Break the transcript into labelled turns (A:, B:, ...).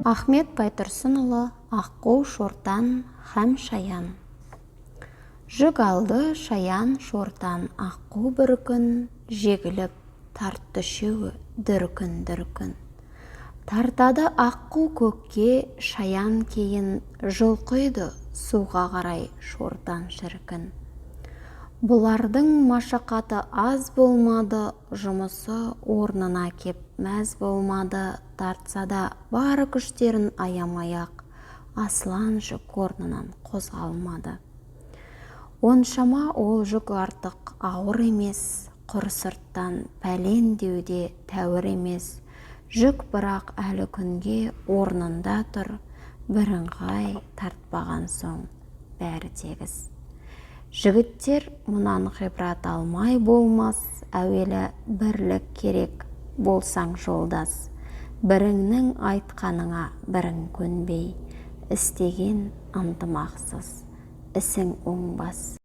A: Ахмет Байтұрсынұлы Аққу, шортан һәм шаян. Жүк алды шаян, шортан, аққу бір күн, Жегіліп тартты үшеуі дүркін-дүркін. Тартады аққу көкке, шаян кейін, Жұлқиды суға қарай шортан шіркін. Бұлардың машақаты аз болмады, Жұмысы орнына кеп мәз болмады, Тартса да бар күштерін аямай-ақ, Аслан жүк орнынан қозғалмады. Оншама ол жүк артық ауыр емес, Құр сырттан пәлен деу де тәуір емес, Жүк бірақ әлі күнге орнында тұр, Бірыңғай тартпаған соң бәрі тегіс. Жігіттер мұнан ғибрат алмай болмас, Әуелі бірлік керек, болсаң жолдас, Біріңнің айтқаныңа бірің көнбей, Істеген ынтымақсыз ісің оңбас.